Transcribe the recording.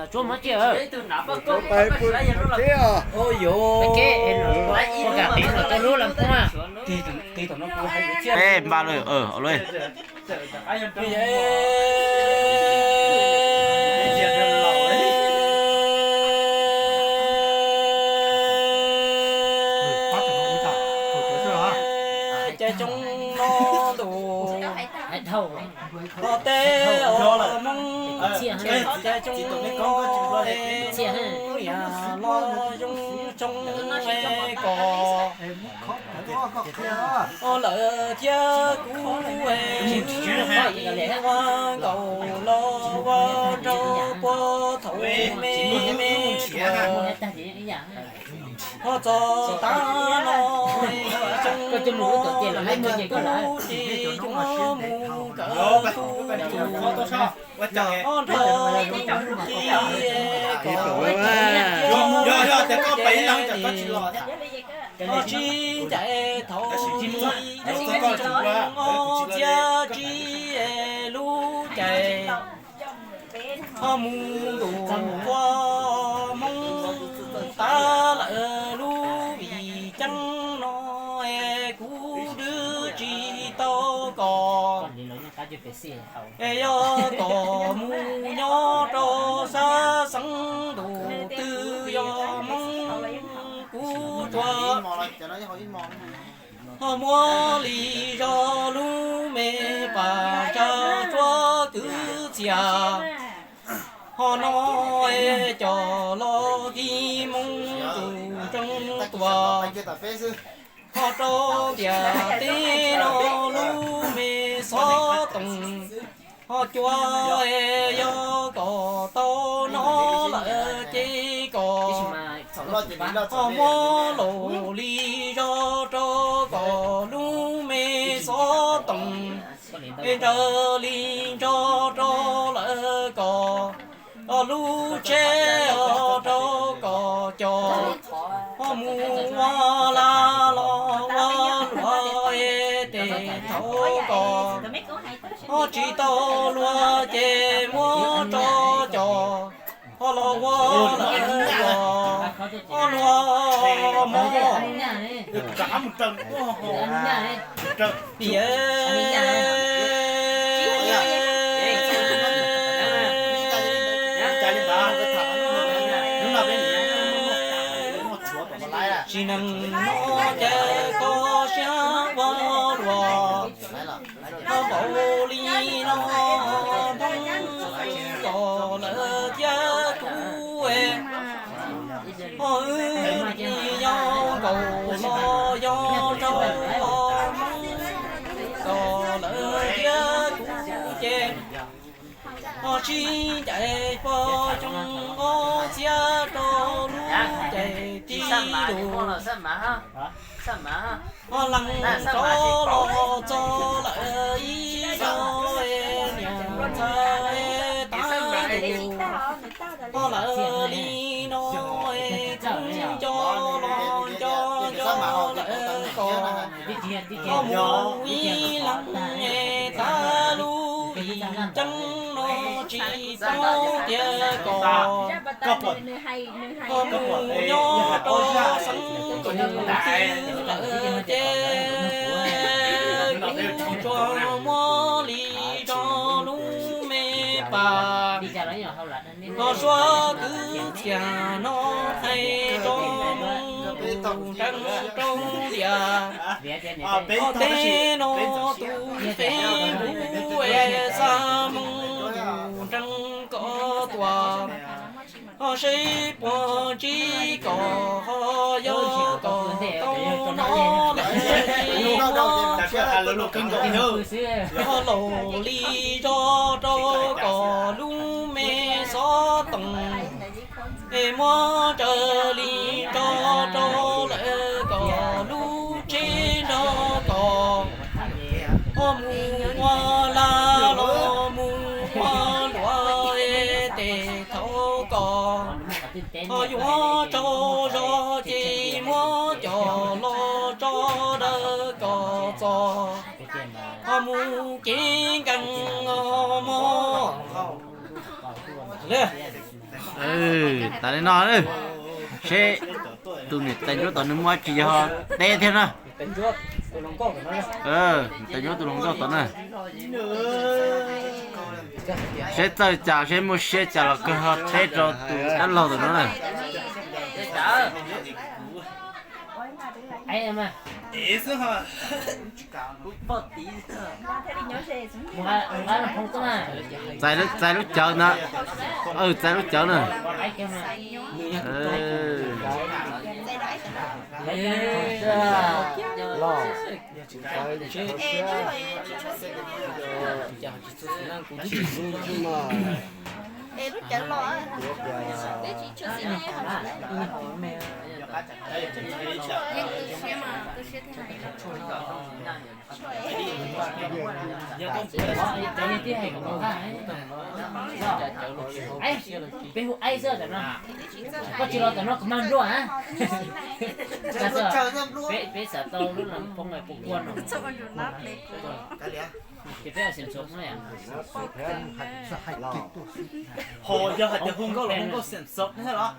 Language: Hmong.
Tsuab muab tsiaj. Peb npa lawm, lawm. Ces xyoo no ntuj, hais dhau, hos teb os Hmoob, ces xyoo no es niam los zoo xyoo es kos, os lawm thiab kuv es ua nkaus los ua nraug puag thaum me me kos. Ho txog tav no es xyoo no es kuv ces yuav mus kawm kuv tus, ho nrog kuv ci es kos tsis ncaim thiab, ho sib ncaim thaum li xyoo ob txhiab tsib es lub caij ho mus ntuj ua Hmoob tas lawm lub vim ceeb no es kuv twb tsis tau kos. Es yog kos mus nyob rau sab xeev ntuj twg yog Hmoob kuv tsuas ho muab li zog lub me pas tsa tsuab kwv txhiaj. Ho no es cov los kis Hmoob tus ntseeg tuaj, ho rau ntiaj teb no lub me xov tooj, ho cua es yog kom tau no lawm ces kom ho muab laus li zog rau kom lub me xov tooj es ntsawg li ntso rau lawm kom, ho lub tsheb ho rau kom coj ho mus ua laj los ua luam es tes thaum kom ho tsis tau luag ces muab tso coj ho los ua lawm kom ho luag mog. Piav tsis neeg no ces koj siab ua luaj, ho npaum li no Hmoob los lawm thiab kuv, ho wb yog nkaus los yog nraug, los lawm thiab kuv ces ho sib ncaim pog xyoo ob txhiab rau lub caij tib lus. Ho leej rov los txog lawm ib zaug es niam ntxawm es tav tus, ho lawm li no es kuv nco los nco nco lawm kom ho mus ib leeg es tav lub vim ceeb no tsis paub tias kom ho mus nyob rau xeev ntuj twg lawm ces kuv tsuas muab li zog lub me pas los suav kwv txhiaj no hais rau Hmoob tus ntseeg rau tias, ho teb no tus Facebook es xa Hmoob tus ntseeg kom tuaj, ho seb puas ntsib kom ho yog kom tau no lawm ces muab ho laus li zog rau kom lub me xov tooj es muab raws li nrog rau lawm kom lub tsheb nrog kom ho mus ua laj los mus ua luam es tes thaum kom ho yuav tsaug zog ces muab coj los tso dawb kom txog ho mus cev nkees os mog. Tas li no, seb tus niam tais ntsuab tom nws muaj tsis yog teb thiab na. Tais ntsuab tus hluas nkauj tom na. Seb txawj cas, seb muaj siab cas los kawg ho teb rau tus dab laug tom no na. Txais lub cawv ntag. Txais lub cawv na. Peb hu aib xwb tam no. Koj tsis los tam no kuv mag npluaj na. Peb xav tau lub las poob puas kua no. Ces peb ua xeem xom no. Ho yog hais tias hu nkauj los hu nkauj xeem xom thiab los?